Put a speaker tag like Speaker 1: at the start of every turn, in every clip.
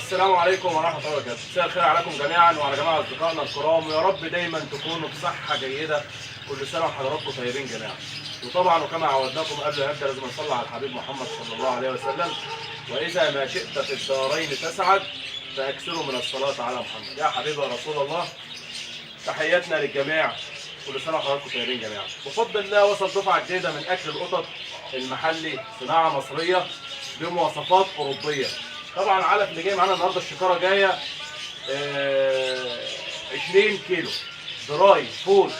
Speaker 1: السلام عليكم ورحمة الله وبركاته. مساء الخير عليكم جميعا وعلى جميع أصدقائنا الكرام، ويا رب دايما تكونوا بصحة جيدة. كل سنة وحضراتكم طيبين جميعا. وطبعا وكما عودناكم قبل ما نبدأ لازم نصلي على الحبيب محمد صلى الله عليه وسلم، وإذا ما شئت في الدارين تسعد فأكثروا من الصلاة على محمد يا حبيبي يا رسول الله. تحياتنا للجميع، كل سنة وحضراتكم طيبين جميعا. بفضل الله وصل دفعة جديدة من أكل القطط المحلي، صناعة مصرية بمواصفات أوروبية. طبعا علف اللي جاي معانا النهارده الشكاره جاية 20 كيلو dry food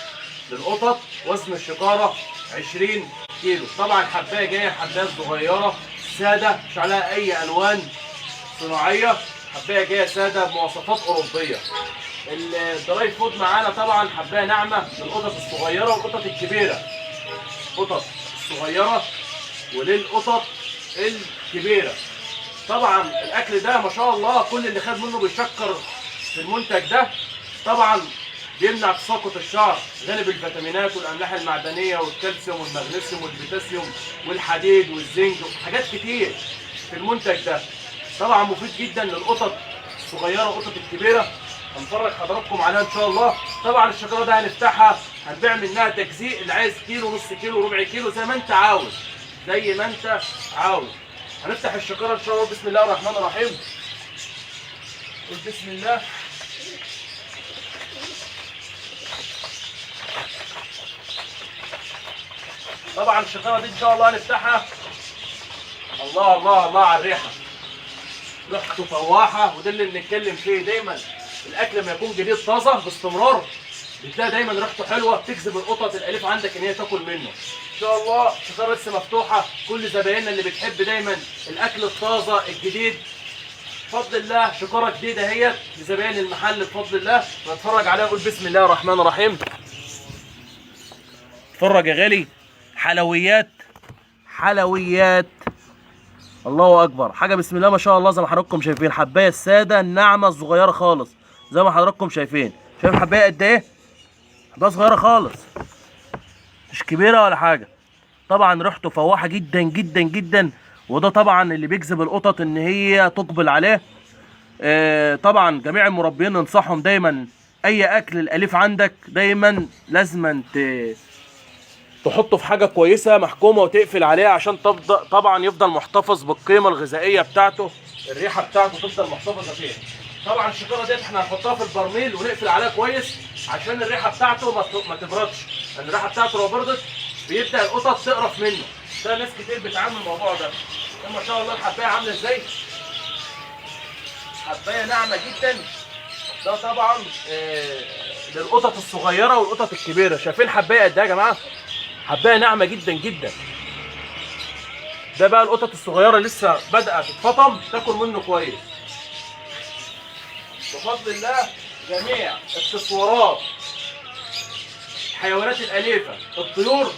Speaker 1: للقطط، وزن الشكاره 20 كيلو. طبعا حبايه جاية، حبايه صغيرة ساده مش عليها اي الوان صناعية، حبايه جاية ساده بمواصفات اوروبية. ال dry food معانا طبعا حبايه ناعمة للقطط الصغيرة والقطط الكبيرة، قطط الصغيرة وللقطط الكبيرة. طبعا الاكل ده ما شاء الله كل اللي خد منه بيشكر في المنتج ده. طبعا بيمنع تساقط الشعر، غني بالفيتامينات والاملاح المعدنية والكالسيوم والمغنيسيوم والبوتاسيوم والحديد والزنك وحاجات كتير في المنتج ده. طبعا مفيد جدا للقطط الصغيرة والقطط الكبيرة. هنفرج حضراتكم عليها ان شاء الله. طبعا الشكاره ده هنفتحها، هنبيع منها تجزيء، اللي عايز كيلو، نص كيلو، ربع كيلو، زي ما انت عاوز، زي ما انت عاوز. هنفتح الشكاره ان شاء الله. بسم الله الرحمن الرحيم. قول بسم الله. طبعا الشكاره دي ان شاء الله هنفتحها. الله الله الله على الريحة، ريحته فواحه، وده اللي بنتكلم فيه دايما. الاكل لما يكون جديد طازة باستمرار بتلاقي دايما ريحته حلوة، بتجذب القطط الاليف عندك ان هي تاكل منه. ان شاء الله الشكاره لسه مفتوحة. كل زبايننا اللي بتحب دايما الاكل الطازه الجديد، بفضل الله شكاره جديدة اهيت لزباين المحل بفضل الله. نتفرج عليها ونقول بسم الله الرحمن الرحيم. اتفرج يا غالي، حلويات حلويات، الله اكبر، حاجة بسم الله ما شاء الله. زي ما حضراتكم شايفين حبايه السادة الناعمة الصغيرة خالص، زي ما حضراتكم شايفين. شايف الحبايه قد ايه؟ حبايه صغيرة خالص، مش كبيرة ولا حاجة. طبعا ريحته فواحه جدا جدا جدا، وده طبعا اللي بيجذب القطط ان هي تقبل عليه. طبعا جميع المربيين ننصحهم دايما اي اكل الاليف عندك دايما لازما تحطه في حاجة كويسة محكومة وتقفل عليها عشان تفضل طبعا يفضل محتفظ بالقيمة الغذائية بتاعته، الريحة بتاعته تفضل محتفظة فيها. طبعا الشكاره ديت احنا هنحطها في البرميل ونقفل عليها كويس عشان الريحة بتاعته ما تبردش، لان الريحة بتاعته لو بردت بيبدا القطط تقرف منه. ده ناس كتير بتعامل الموضوع ده. ما شاء الله الحبايه عامله ازاي، حبايه ناعمة جدا. ده طبعا للقطط الصغيرة والقطط الكبيرة. شايفين حبايه قد ايه يا جماعة؟ حبايه ناعمة جدا جدا. ده بقى القطط الصغيرة لسه بادئه تتفطم تاكل منه كويس بفضل الله. جميع اكسسوارات الحيوانات الاليفة، الطيور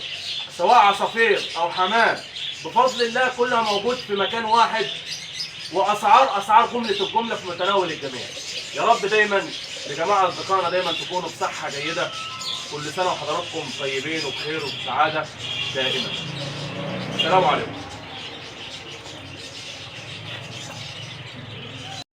Speaker 1: سواء عصافير او حمام، بفضل الله كلها موجود في مكان واحد، واسعار اسعار جملة الجملة في متناول الجميع. يا رب دايما لجماعة اصدقائنا دايما تكونوا بصحة جيدة. كل سنة وحضراتكم طيبين وبخير وبسعاده دائما. السلام عليكم.